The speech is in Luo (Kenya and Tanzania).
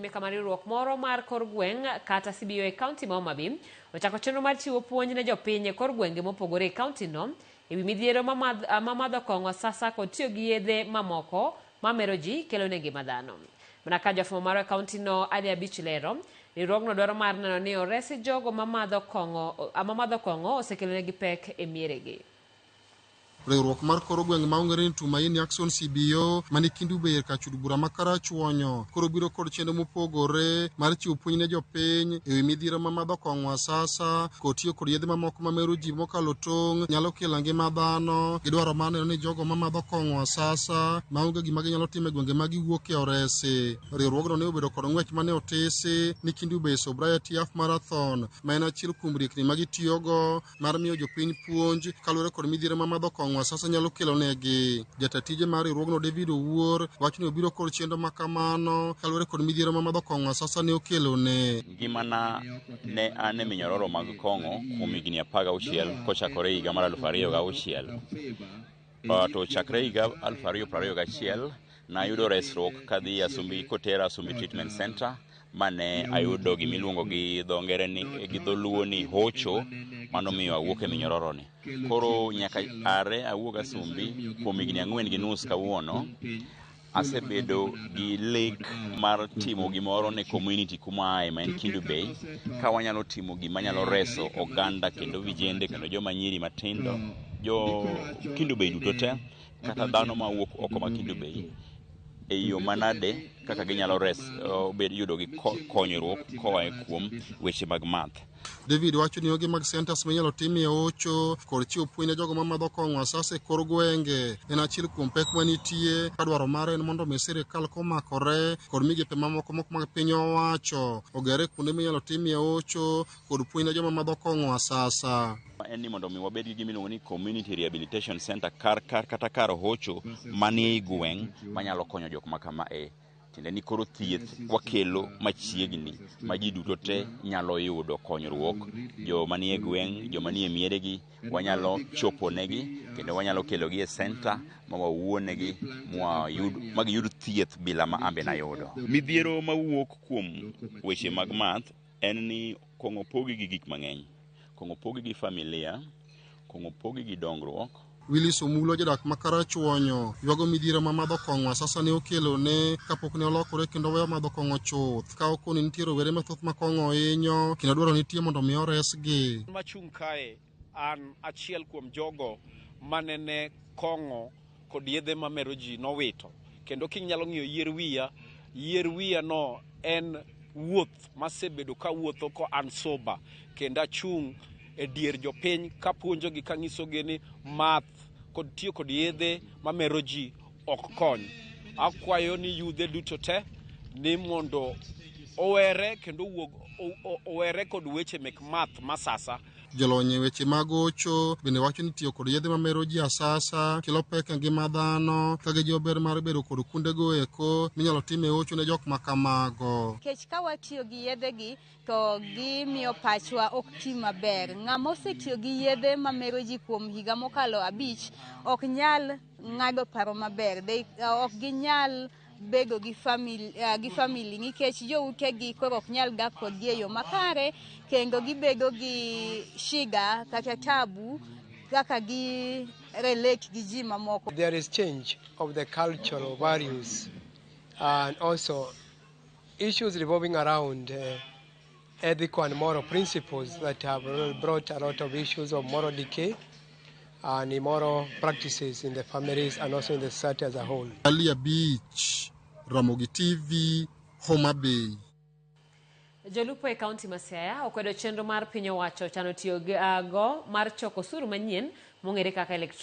Kama riwruok moro mar kor gweng' kata CBO e kaunti ma Homa Bay ochako chenro mar chiwo puonj ne jopiny e kor gwenge mopogore e kaunti no ewi midhiero ma madho kong'o asasa kod tiyo gi yedhe mamoko mamero ji kelo ne ngima dhano. Mana ka jafwambo marwa e kaunti no Ali Abich lero, riwruogno dwaro mar neno ni oresi jogo mamadho kong'o osekelonegi pek e mieregi. Riwruok mar kor gweng' ma ong'ere ni Tumaini Action CBO mani Kendu Bay kar chud bura ma Karachuonyo koro biro kod chenro mopogore mar chiwo puonj ne jopiny ewi midhiero ma madho kong'o asasa kod tiyo kod yedhe mamoko mamero ji mokalo tong' nyalo kelo ngima dhano. Gidwaro mar neno ni jogo mamadho kong'o asasa maonge gima ginyalo timo e gwenge ma giwuokie oresi. Riwruogno ne obedo kod ng'wech mane otisi ni Kendu Bay Sobriety Half Marathon ma en achiel kuom riekni ma gitiyogo mar miyo jopiny puonj kaluwore kod midhiero ma madho kong'o asasa nyalo kelo negi. Jata tije mar riwruogno David Owuor wacho ni obiro kod chenro ma kamano kaluwore kod midhiero ma madho kong'o asasa ne okelo ne. Ngimana ne an e minyororo mag kong'o kuom higni 16 kochakore higa mar 2006. To chakre higa 2021 nayudo resruok kadhi Asumbi kotera Asumbi Treatment Center mane ayudo gimiluongo gi dho ngere ni gi dholuo ni hocho manomiyo awuok e minyororo ni. Koro nyaka are awuog Asumbi kuom higni 4.5 kawuono asebedo gi lek mar timo gimoro ne community kuma ae ma en Kendu Bay ka wanyalo timo gima nyalo reso oganda kendo vijende kendo joma nyiri matindo jo Kendu Bay duto te kata dhano mawuok oko ma Kendu Bay e yo manade kaka ginyalo res bed yudo gi konyruok koa kuom weche mag math. David wacho ni onge mag centers minyalo timie hocho kod chiwo puonj ne jogo mamadho kong'o asasa e kor gwenge en achiel kuom pek manitie ka dwaro mare en mondo mi sirikal komakore kod migepe mamoko moko mag piny owacho ogere kuonde minyalo timie hocho kod puonj ne joma madho kong'o asasa. En ni mondo mi wabed gi gimiluongo ni Community Rehabilitation Center kar kata kar hocho manie i gweng' manyalo konyo jok ma kama e. Tiende ni koro thieth wakelo machiegni ma ji duto te nyalo yudo konyruok. Joma nie gweng', joma nie mieregi wanyalo chopo negi kendo wanyalo kelogi e center ma wawuonegi ma giyud thieth bila ma ambe nayudo. Midhiero mawuok kuom weche mag math en ni kong'o pogi gi gik mang'eny. Kong'o pogi gi familia, kong'o pogi gi dongruok. Willis Omulo jadak ma Karachuonyo ywago midhiero ma madho kong'o asasa ne okelo ne kapok ne olokore kendo weyo madho kong'o chuth ka okoni nitie rowere mathoth ma kong'o hinyo kendo dwaro nitie mondo mi oresgi. Machung' kae an achiel kuom jogo manene kong'o kod yedhe mamero ji nowito kendo kinyalo ng'iyo yier wiya no en wuoth masebedo kawuotho ko an sober kendo achung' e dier jopiny kapuonjogi kanyisogi ni math kod tiyo kod yedhe mamero ji ok kony. Akwayo ni yudhe duto te ni mondo owere kendo owuog owere kod weche mek math masasa. Jolony e weche mag hocho bende wacho ni tiyo kod yedhe mamero ji asasa kelo pek e ngima dhano ka gijiwo ber mar bedo kod kuondego eko minyalo time hocho ne jok ma kamago. Nikech ka watiyo gi yedhegi to gimiyo pachwa ok ti maber. Ng'ama osetiyo gi yedhe mamero ji kuom higa mokalo 5 ok nyal ng'ado paro maber. Ok ginyal bedo gi family nikech joutegi koro ok nyal dak kodgi e yo makare kendo gibedo gi shiga kata tabu kaka gi relate gi ji mamoko. There is change of the cultural values and also issues revolving around ethical and moral principles that have brought a lot of issues of moral decay and immoral practices in the families and also in the society as a whole. Ali Abich, Ramogi TV, Homa Bay. Jolupo e kaunti ma Siaya okwedo chenro mar piny owacho chano tiyo go mar choko osuru manyien mong'ere kaka electronic